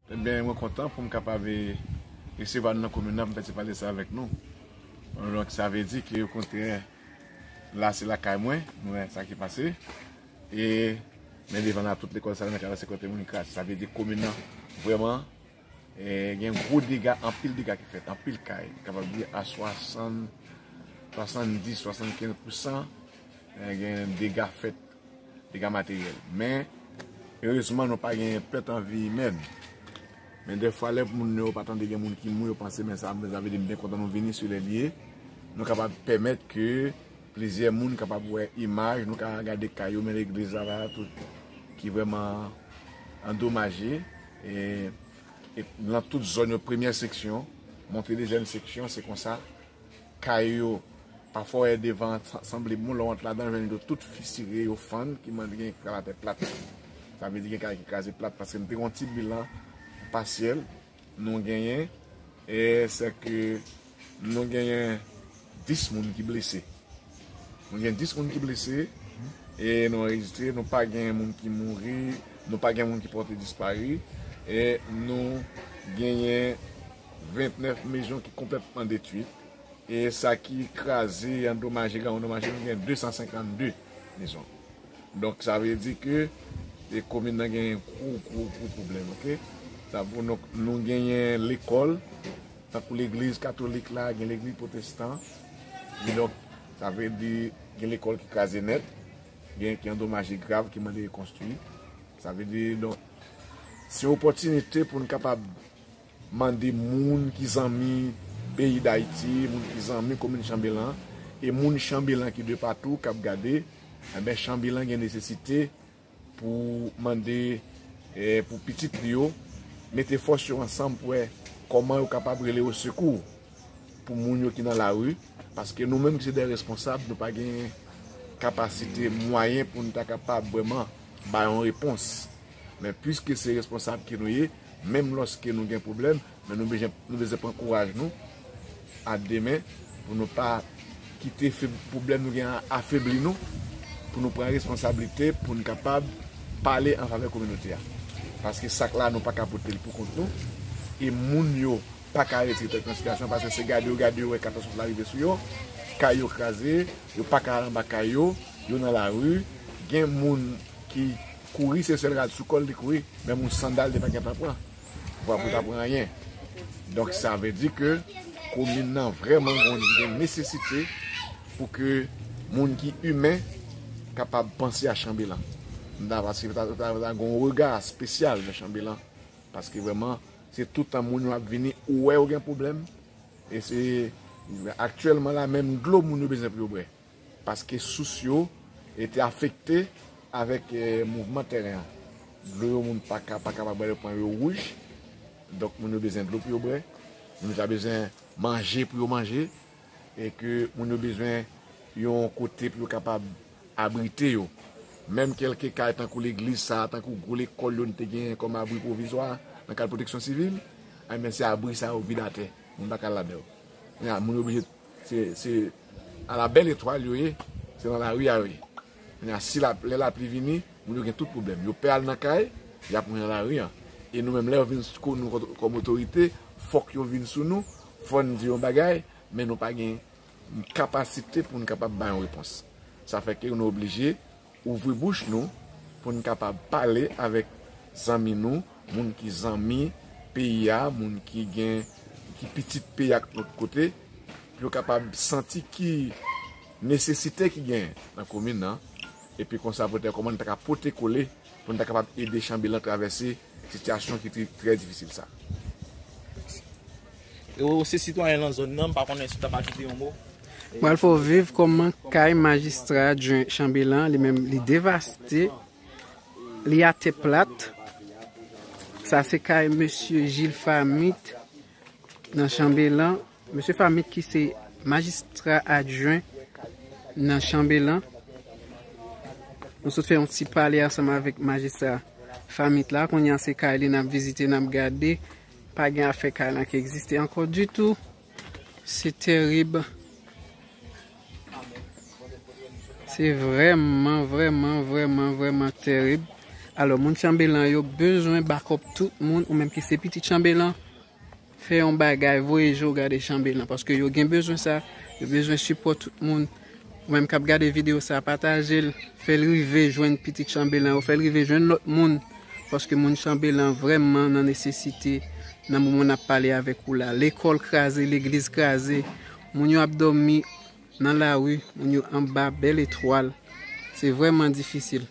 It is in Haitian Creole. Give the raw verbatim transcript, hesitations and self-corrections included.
Ebyen, mwen kontan pou m kapab, e, resevwa nou nan komin nan, pou m fè ti pale sa avèk nou. Donk, sa vle di ke, okontrè, la se lakay mwen, nou wè sa ki pase. E, men devan la, tout lekòl sa yo, nan katrevensenk moun kraze. Sa vle di komin nan, vrèman, e, gen gwo dega, anpil dega ki fèt, anpil kay. Kapab di a swasant, swasanndis, swasannkenz pousan, e, gen dega fèt, dega materyèl. Men, erezman, nou pa gen pèt an vi imèn. Men dèfwa, lè moun yo pa tande gen moun ki mouri, yo panse, men sa, sa vle di m byen kontan nou vini sou lè l ye. Nou kapab pèmèt ke plizyè moun kapab wè imaj, nou ka gade kay yo, men legliz la, la, tout, ki vrèman andomaje. E, e nan tout zòn yo, premyè seksyon, monte dezyèm seksyon, se konsa. Kay yo, pafwa w wè devan an sa-, sanble bon, lè w antre ladan, w jwenn yo tout fisire, yo fann, ki mande gen kravatè plat. Sa vle di gen kay ki kraze plat, paske m te gen yon ti bilan pasyèl, nou genyen, e sèke nou genyen dis moun ki blese. Nou gen dis moun ki blese, e nou anrejistre, nou pa gen moun ki mouri, nou pa gen moun ki pòte dispari, e nou genyen ventnèf mezon ki konplètman detwi. E sa ki kraze, andomaje, gran andomaje, nou gen de san senkannde mezon. Donk, sa vle di ke, e, komin nan gen gwo, gwo, gwo pwoblèm, oke? Sa pou nou, nou genyen lekòl, tankou legliz katolik la, gen legliz pwotestan. Kidonk, sa vle di, gen lekòl ki kraze nèt, gen ki andomaje grav, ki mande rekonstwi. Sa vle di, donk, se yon opòtinite pou n kapab mande moun ki zanmi peyi Dayiti, moun ki zanmi komin Chanbelan, e moun Chanbelan ki de patou k ap gade, enben, Chanbelan gen nesesite pou mande, eh, pou pitit li yo mete fòs yo ansanm pou wè kòman yo kapab rele osekou pou moun yo ki nan lari, paske nou menm ki se de responsab, nou pa gen kapasite, mwayen pou nou ta kapab vrèman bay yon repons. Men piske se responsab ke nou ye, menm lòske nou gen pwoblèm, men nou bezwen, nou bezwen pran kouraj nou a demen pou nou pa kite feb-, pwoblèm nou gen an afebli nou, pou nou pran responsablite, pou nou kapab pale an favè kominote a. Paske sa k la, nou pa ka pote l pou kont nou, e moun yo pa ka retire tèt yo nan sitiyasyon, paske se gade yo, gade yo, wè katastwòf la rive sou yo, kay yo kraze, yo pa ka al anba kay yo, yo nan lari, gen moun ki kouri, se sèl rad sou kò l li kouri, menm yon sandal li pa gentan pran pou, pou ta pran anyen. Donk, sa vle di ke komin nan vrèman gen, gen nesesite pou ke moun ki imen kapab panse a Chanbelan. M ta, paske ta, ta, ta gen yon rega espesyal nan Chanbelan. Paske vrèman, se tout tan moun yo ap vini, ou wè yo gen pwoblèm. E se aktyèlman la, menm dlo moun yo bezwen pou yo bwè. Paske sous yo te afekte avèk, eh, mouvman tèren an. Dlo yo moun pa ka, pa kapab bwè, yo pran yo wouj. Donk moun yo bezwen dlo pou yo bwè. Moun yo ta bezwen manje pou yo manje. E ke moun yo bezwen yon kote pou yo kapab abrite yo. Menm kèlke kay tankou legliz sa, tankou gwo lekòl yo n te genyen kòm abri pwovizwa nan kad pwoteksyon sivil, ebyen se abri sa yo vide atè. Moun pa ka al ladan yo. Kounye a, moun yo oblije, se, se a la bèl etwal yo ye, se nan lari a yo ye. Kounye a, si la, lè lapli vini, moun yo gen tout pwoblèm. Yo pè al nan kay, y ap mouri nan lari an. E nou menm, lè yo vin sou nou kòm, kòm otorite, fòk yo vin sou nou, fò n di yon bagay, men nou pa gen kapasite pou n kapab bay yon repons. Sa fè ke nou oblije ouvri bouch nou pou n kapab pale avèk zanmi nou, moun ki zanmi peyi a, moun ki gen, ki pitit peyi a lòt kote, pou yo kapab santi ki nesesite ki gen nan komin nan, epi konsa poutèt kòman n ta ka pote kole pou n ta kapab ede Chanbelan travèse sitiyasyon ki trè, trè difisil sa. E ou se sitwayen nan zòn nan, m pa konnen si w t ap ajoute yon mo. Mwen, fò viv kòman kay majistra adjwen Chanbelan, li menm, li devaste, li atè plat. Sa se kay mesye Gilles Famit nan Chanbelan. Mesye Famit ki se majistra adjwen nan Chanbelan. Nou sot fè yon ti pale ansanm avèk majistra Famit la. Kounye a se kay li n ap vizite, n ap gade. Pa gen afè kay lan ki egziste ankò ditou. Se tèrib. Se vrèman, vrèman, vrèman, vrèman tèrib. Alò, moun Chanbelan yo bezwen bakòp tout moun, ou menm ki se pitit Chanbelan, fè yon bagay, voye je w gade Chanbelan, paske yo gen bezwen sa, yo bezwen sipò tout moun. Ou menm k ap gade videyo sa, pataje l, fè l rive jwenn pitit Chanbelan yo, fè l rive jwenn lòt moun, paske moun Chanbelan vrèman nan nesesite nan moman n ap pale avèk ou la. Lekòl kraze, legliz kraze, moun yo ap dòmi nan lari, moun yo anba bèl etwal. Se vrèman difisil.